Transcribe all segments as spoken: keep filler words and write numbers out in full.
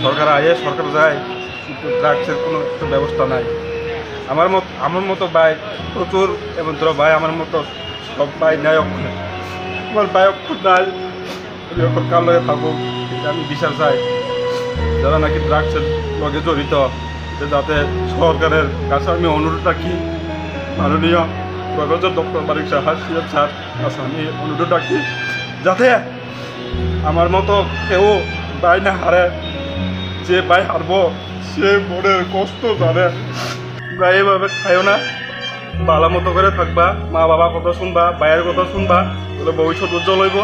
সরকার আয়ে, সরকার যায়, কিন্তু ড্রাগসের কোনো একটা ব্যবস্থা নাই। আমার মত, আমার মতো ভাই প্রচুর, এবং তোরা ভাই আমার মতো সব ভাই ন্যায় অক্ষর, আমার ভাই অক্ষর নাই। আমি এখন কার লগে থাকবো, এটা আমি বিচার চাই। যারা নাকি ড্রাগসের লগে জড়িত, এটা যাতে সরকারের কাছে আমি অনুরোধ রাখি, মাননীয় professor doctor Manik Saha CM sir কাছে আমি অনুরোধ রাখি, যাতে আমার মতো কেউ ভাই না হারে। যে ভাই হারবো, সে মনের কষ্ট জানে। তোমরা এইভাবে খাইও না, ভালো মতো করে থাকবা, মা বাবা কথা শুনবা, ভাইয়ের কথা শুনবা, তাহলে ভবিষ্যৎ উজ্জ্বল হইব।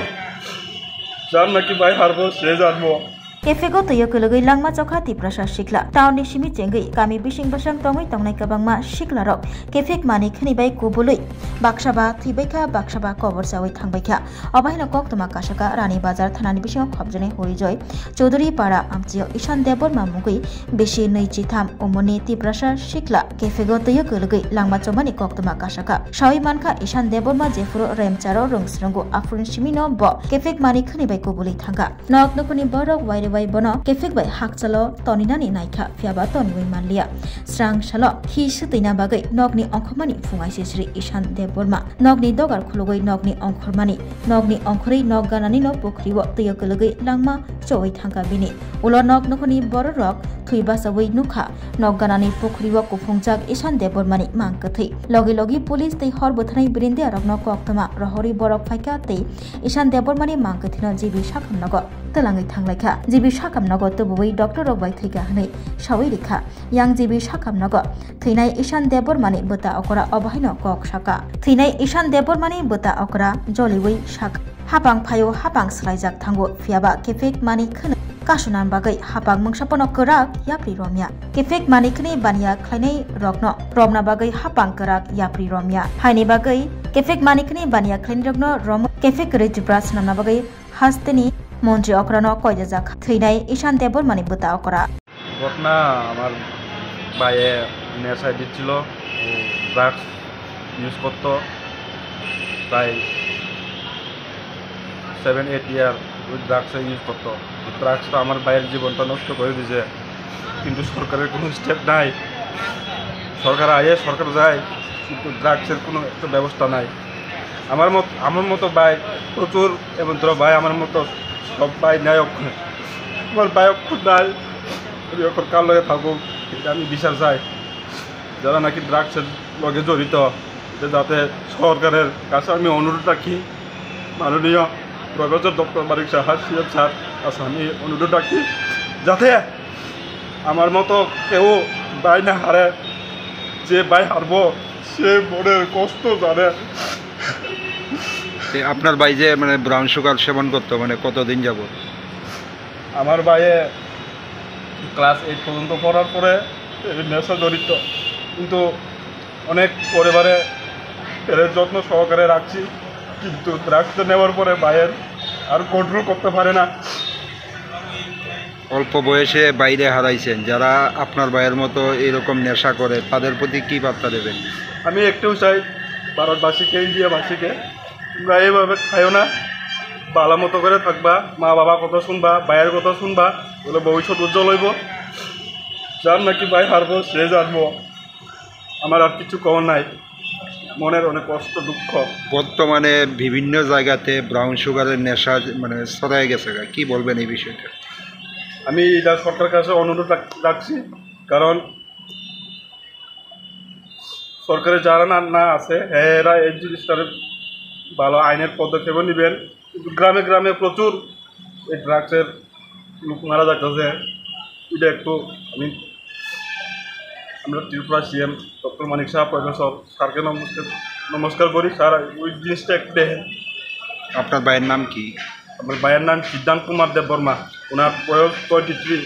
যার নাকি ভাই হারবো, সে জানবো। Kefego twiyo kwlwgwi langma chokha Tiprasa sikla. Town ni simi chengwi kami bising bwsang tongwi tongnai kwbangma siklarok kefek manwi khwnwi bai kubului baksa ba thwibaikha, baksa ba kobor chawi thangbaikha. Obo haino koktwma kasaka Rani Bazar thanani bisingo khopjaknai Horijoy Chaudhuri Para amchio Ishan Debbarma mungwi bisi nwi chitham umorni Tiprasa sikla kefego twiyo kwlwgwi langma chomani koktwma kasaka. Sawi mankha Ishan Debbarma jephuru Remcharo rwngsrwngo aphuruni simino bo kefek manwi khwnwi bai kubului thangkha. Nok nukhungni borok wairwi bai bono kefek bai hakchalo toninani naikha, phiyaba toniwi manliya. Srang salo khi swtwina bagwi nokni ongkhormani phungai sisri Ishan Debbarma nokni dogar khulugwi nokni ongkhormani, nokni ongkhorwi nok gananino pukhrio twiyo kwlwgwi langma chowi thangkha bini. Ulo nok nukhungni bororok thwi bachawi nukha, nok ganani pukhrio kuphungjak Ishan Debbarmani mang kwthwi. Logi logi police tei hor bwtharnai birindiarokno koktwma rohorwi borok phaikha tei Ishan Debbarmani mang kwthwino G B sakhamnogo twlangwi thanglaikha. G B sakhamnogo tubuwi doctor rok bai thwikha hwnwi sawi rikha. Yang G B sakhamnogo thwinai Ishan Debbarmani bwta okra obo haino kok saka. Thwinai Ishan Debbarmani bwta okra joliwi saka. Hapang phaio hapang swlaijak thango, phiyaba kefek manwi khwnwi kasunani bagwi hapang mungsa pono kwrak yapri romya. Kefek manwi khwnwi baniya khlainai rokno romna bagwi hapang kwrak yapri romya. Haini bagwi kefek manwi khwnwi baniya khlainai rokno rom kefek kwrwi Tripura swnamna bagwi hasteni montri okrano koijajak thwinai Ishan Debbarmani bwta okra. ঘটনা, আমার ভাইয়ে নেশায় দিচ্ছিল, ও drugs use করতো, প্রায় seven eight year ওই ড্রাগসে ইউজ করতো। ড্রাগস তো আমার ভাইয়ের জীবনটা নষ্ট করে দিয়েছে, কিন্তু সরকারের কোনো স্টেপ নাই। সরকার আয়ে, সরকার যায়, কিন্তু ড্রাগসের কোনো একটা ব্যবস্থা নাই। আমার মত, আমার মতো ভাই প্রচুর, এবং তোরা ভাই আমার মতো সব ভাই ন্যায় অক্ষর। আমার ভাই অক্ষর নাই, আমি এখন কার লগে থাকবো, এটা আমি বিচার চাই। যারা নাকি ড্রাগসের লগে জড়িত, এটা যাতে সরকারের কাছে আমি অনুরোধ রাখি, মাননীয় professor doctor Manik Saha CM sir কাছে আমি অনুরোধ রাখি, যাতে আমার মতো কেউ ভাই না হারে। যে ভাই হারবো, সে মনের কষ্ট জানে। তে আপনার ভাই যে মানে ব্রাউন সুগার সেবন করতো মানে কতদিন যাবত? আমার ভাইয়ে ক্লাস এইট পর্যন্ত পড়ার পরে এই নেশা জড়িত, কিন্তু অনেক পরিবারে এর যত্ন সহকারে রাখছি, কিন্তু ড্রাগসটা নেওয়ার পরে ভাইয়ের আর কন্ট্রোল করতে পারে না। অল্প বয়সে বাইরে হারাইছেন, যারা আপনার ভাইয়ের মতো এরকম নেশা করে, তাদের প্রতি কি বার্তা দেবেন? আমি একটাও চাই ভারতবাসীকে, ইন্ডিয়াবাসীকে, তোমরা এইভাবে খাইও না, ভালো মতো করে থাকবা, মা বাবা কথা শুনবা, ভাইয়ের কথা শুনবা, বলে ভবিষ্যৎ উজ্জ্বল হইব। যার নাকি ভাই হারবো, সে জানবো। আমার আর কিছু কওয়ার নাই, মনের অনেক কষ্ট, দুঃখ। বর্তমানে বিভিন্ন জায়গাতে ব্রাউন সুগারের নেশা মানে ছড়ায় গেছে, কি বলবেন এই বিষয়টা? আমি এটা সরকার কাছে অনুরোধ রাখ-, রাখছি, কারণ সরকারে যারা না, না আছে, এরা এই জিনিসটার ভালো আইনের পদক্ষেপও নেবেন। কিন্তু গ্রামে গ্রামে প্রচুর এই ড্রাগসের লোক মারা যাচ্ছে। এটা একটু আমি, আমরা ত্রিপুরা সিএম ডক্টর মানিক সাহা প্রফেসর স্যারকে নমস্কার, নমস্কার করি। স্যার, ওই জিনিসটা একটু দেখেন। আপনার ভাইয়ের নাম কি? আমার ভাইয়ের নাম সিদ্ধান্ত কুমার দেববর্মা। ওনার বয়স টোয়েন্টি থ্রি।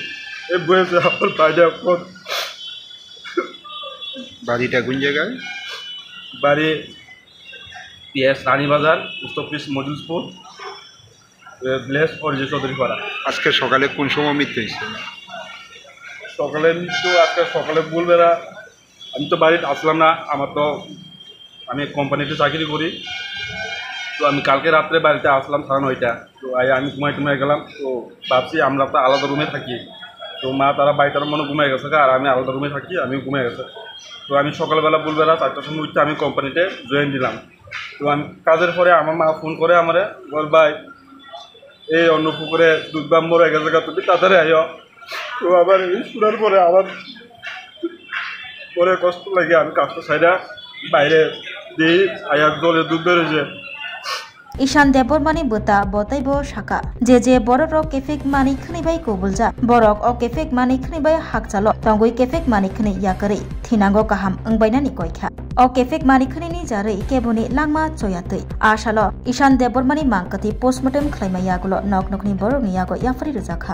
এই বয়সে আমার ভাইটা এখন বাড়িটা কোন জায়গায়? বাড়ি পিএস রানীবাজার, পোস্ট অফিস মজিলসপুর, এ, ভিলেজ অরিজিৎ চৌধুরী পাড়া। আজকে সকালে কোন সময় মৃত্যু হয়েছে? সকালে মৃত্যু, আজকে সকালে ভোরবেলা, আমি তো বাড়িতে আসলাম না, আমার তো, আমি কোম্পানিতে চাকরি করি। তো আমি কালকে রাত্রে বাড়িতে আসলাম সাড়ে নয়টা। তো আই আমি ঘুমাই টুমাই গেলাম। তো ভাবছি আমরা তো আলাদা রুমে থাকি। তো মা তারা বাড়িতে মনে ঘুমাই গেছে গা, আর আমি আলাদা রুমে থাকি, আমি ঘুমাই গেছে। তো আমি সকালবেলা ভোরবেলা চারটার সময় উঠতে আমি কোম্পানিতে জয়েন দিলাম। তো আমি কাজের পরে আমার মা ফোন করে আমারে, বল ভাই, এই অন্য পুকুরে দুধ বাম মরে গেছে গা, তুমি তাড়াতাড়ি আইও। তো আবার এই শোনার পরে আমার পরে কষ্ট লাগে, আমি কাজটা সাইডা বাইরে দিই, আয়ার জলে দুধ বেরোয় যে। Ishan Debbarmani bwta bo teibo saka, je je bororok kefek mani khwnwi bai kubuljak, borok o kefek mani khwnwi bai hakchalo tongwi kefek mani khwnwi yakarwi thinango kaham wngbainani koikha. O kefek mani khwnwini jarwi keboni langma choyatwi. A salo Ishan Debbarmani mangkwtwi postmortem khlaima yagulo nok nokni borokni yago yapharwi rwjakha.